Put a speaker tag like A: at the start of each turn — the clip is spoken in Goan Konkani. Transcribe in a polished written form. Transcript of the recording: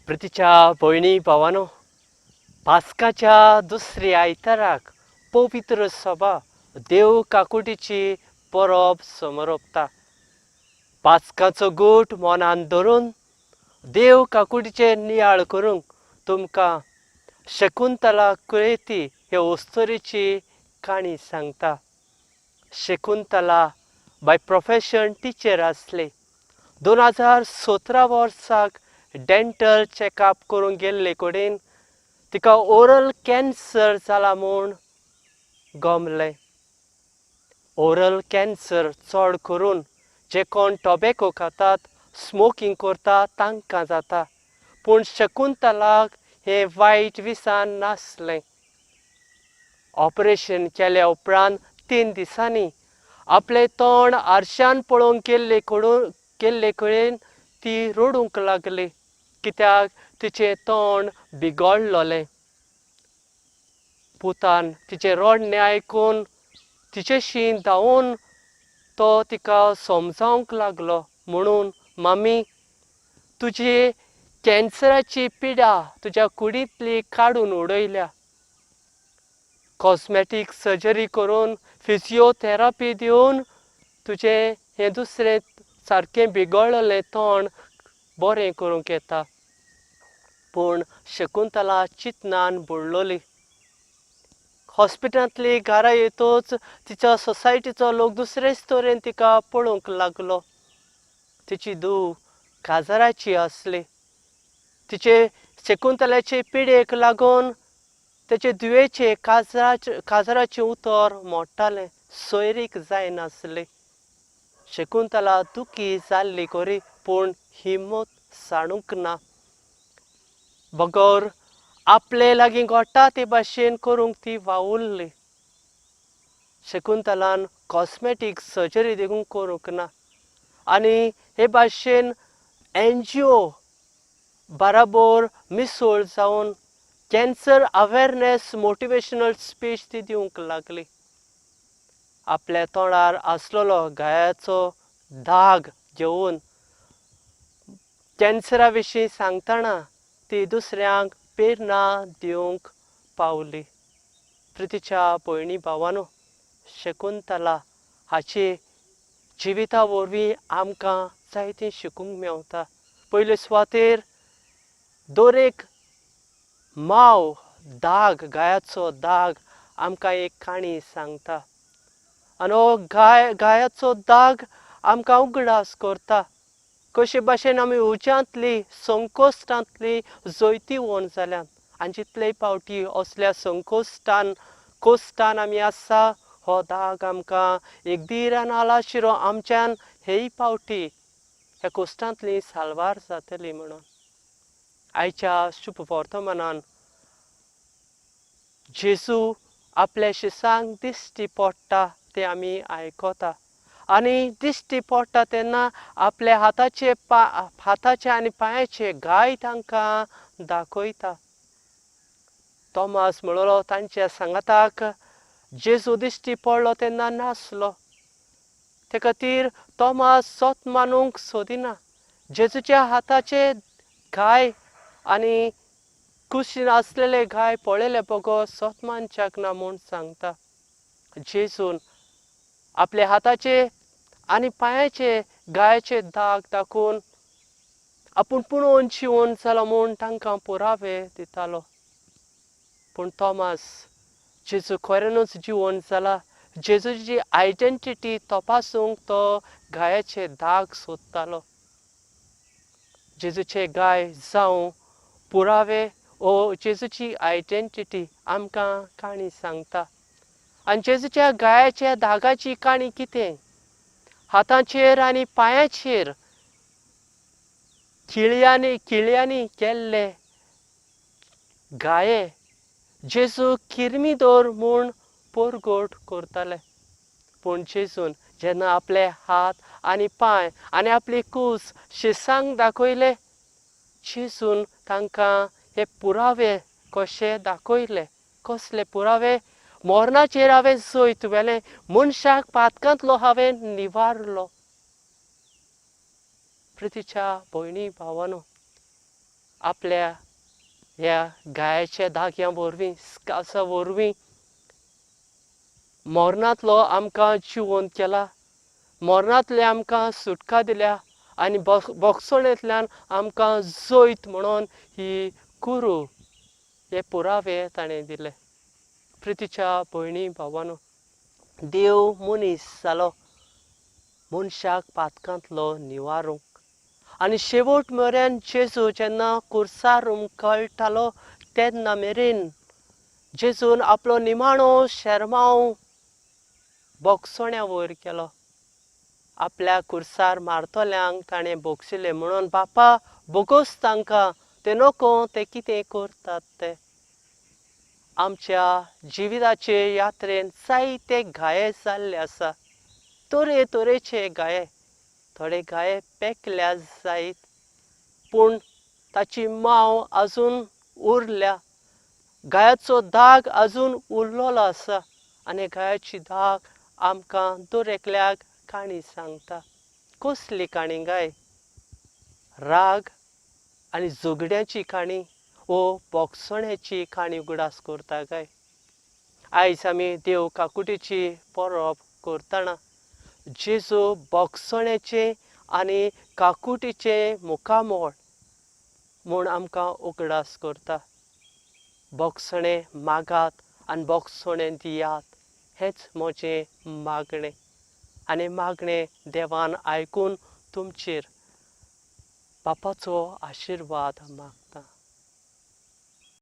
A: प्रितीच्या भयणी भावानो, पास्काच्या दुसऱ्या आयताराक पवित्र सभा देव काकुटीची परब समरोपता. पास्काचो गोट मनान धरून देव काकुटीचे नियाळ करूंक तुमकां शकुंतला कुळेती हे अस्तोरेची काणी सांगता. शकुंतला बाय प्रोफेशन टिचर आसली. 2017 वर्साक डेंटल चॅकअप करूंक गेल्ले कडेन तिका ओरल कॅन्सर जाला म्हूण गमलें. ओरल कॅन्सर चड करून जे कोण टोबॅको खातात, स्मोकींग करता तांकां जाता, पूण शकुंतलाक हें वायट विसान नासलें. ऑपरेशन केल्या उपरांत 3 दिसांनी आपलें तोंड आरशान पळोवंक गेल्ले कडेन ती रडूंक लागली, कित्याक तिचें तोंड बिगडलोलें. पुतान तिचें रडणें आयकून तिचेशी धांवून तो तिका समजावंक लागलो, म्हणून मामी तुजी कॅन्सराची पिडा तुज्या कुडींतली काडून उडयल्या. कॉस्मॅटीक सर्जरी करून फिजियोथेरपी दिवन तुजें हें दुसरें सारकें बिगडलें तोंड बरें करूंक येता. पूण शकुंतला चिंतनान बुडलोली. हॉस्पिटलांतली घरा येतच तिच्या सोसायटीचो लोक दुसरेच तरेन तिका पळोवंक लागलो. तिची धूव काजाराची आसली. तिचे शकुंतलाचे पिडेक लागून तेचे धुवेचे काजराचें उतर मोडटालें, सोयरीक जायनासली. शकुंतला दुखी जाल्ली खरी, पूण हिम्मत साणूंक ना. बगर आपले लागीं घडटा ते भाशेन करूंक ती वावुरली. शकुंतलान कॉस्मॅटीक सर्जरी देखून करूंक ना आनी हे भाशेन एनजीओ बराबर मिसळ जावन कॅन्सर अवेरनेस मोटिवेशनल स्पीच ती दिवंक लागली. आपल्या तोंडार आसलेलो घायाचो दाग घेवन कॅन्सरा विशीं सांगतना ती दुसऱ्यांक प्रेरणा दिवंक पावली. प्रितीच्या भयणी भावानो, शकुंतला हाची जिविता वरवीं आमकां जायतें शिकूंक मेवता. पयले सुवातेर दर एक माव दाग, गायाचो दाग आमकां एक काणी सांगता आनी हो गायाचो दाग आमकां उगडास करता कशे भाशेन आमी उज्यांतली संकोश्टांतली जैतिवंत जाल्यात. आनी जितले फावटी असल्या संकोश्टान कोश्टान आमी आसा, हो दाग आमकां एक धीर आनी आलाशिरो आमच्यान हेय फावटी ह्या कोश्टांतली साल्वार जातली म्हणून. आयच्या शुभ वर्तमानान जेजू आपल्या शिसांक दिश्टी पडटा तें आमी आयकता आनी दिश्टी पडटा तेन्ना आपल्या हाताचे हाताचे आनी पांयाचे घाय तांकां दाखयता. तोमास म्हणलो तांच्या सांगाताक जेजू दिश्टी पडलो तेन्ना नासलो, ते खातीर तोमास सत मानूंक सोदिना. जेजूच्या हाताचे घाय आनी कुशीन आसलेले घाय पळयले बगर सत मानच्याक ना म्हूण सांगता. जेजून आपल्या हाताचे आनी पांयाचे घायाचे दाग दाखोवन आपूण पुणून जिवन जालो म्हूण तांकां पुरावे दितालो. पूण तोमास जेजू खऱ्यानूच जिवन जाला, जेजूची आयडेंटिटी तपासूंक तो घायाचे दाग सोदतालो. जेजूचे घाय जावं पुरावे ओ जेजूची आयडेंटिटी आमकां काणी सांगता. आनी जेजूच्या घायाच्या दागाची काणी कितें? हाताचेर आनी पांयाचेर किळयांनी किळयांनी केल्ले घाये जेजू किर्मीदोर म्हूण परगट करताले. पूण जेजून जेन्ना आपले हात आनी पांय आनी आपली कूस शिसांक दाखयले, जेजून तांकां हे पुरावे कशे दाखयले. कसले पुरावे? मरणाचेर हांवें जैत व्हेलें, मनशाक पातकांतलो हांवें निवारलो. प्रितीच्या भयणी भावानो, आपल्या ह्या गायच्या धाग्यां वरवीं, स्कासा वरवीं मरणांतलो आमकां जिवंत केला, मरणांतले आमकां सुटका दिल्या आनी बोगसणेंतल्यान आमकां जैत म्हणून ही कुरू, हे पुरावे ताणें दिले. प्रितीच्या भयणी भावानो, देव मनीस जालो मनशाक पातकांतलो निवारूंक आनी शेवट मेरेन जेजू जेन्ना कुर्सार उमकळटालो तेन्ना मेरेन जेजून आपलो निमाणो शेरमांव बोगसण्या वयर केलो. आपल्या कुर्सार मारतल्यांक ताणें भोगशिलें म्हणून, बापा भोगोस तांकां, ते नको ते कितें करतात ते. आमच्या जिविताचे यात्रेन जायते घाये जाल्ले आसा, तरे तरेचे घाये. थोडे घाये पेकल्या जायत पूण ताची माव आजून उरल्या, घायाचो दाग आजून उरलेलो आसा आनी घायाची दाग आमकां दर एकल्याक काणी सांगता. कसली काणी गाय? राग आनी झगड्यांची काणी वो बोगसण्याची काणी उगडास करता काय? आयज आमी देव काकुटीची परब करतना जेजू बोगसण्याचें आनी काकुटीचें मुखामळ म्हूण आमकां उगडास करता. बोगसणें मागात आनी बोगसणें दियात, हेंच म्हजें मागणें आनी मागणें देवान आयकून तुमचेर बापाचो आशिर्वाद मागता.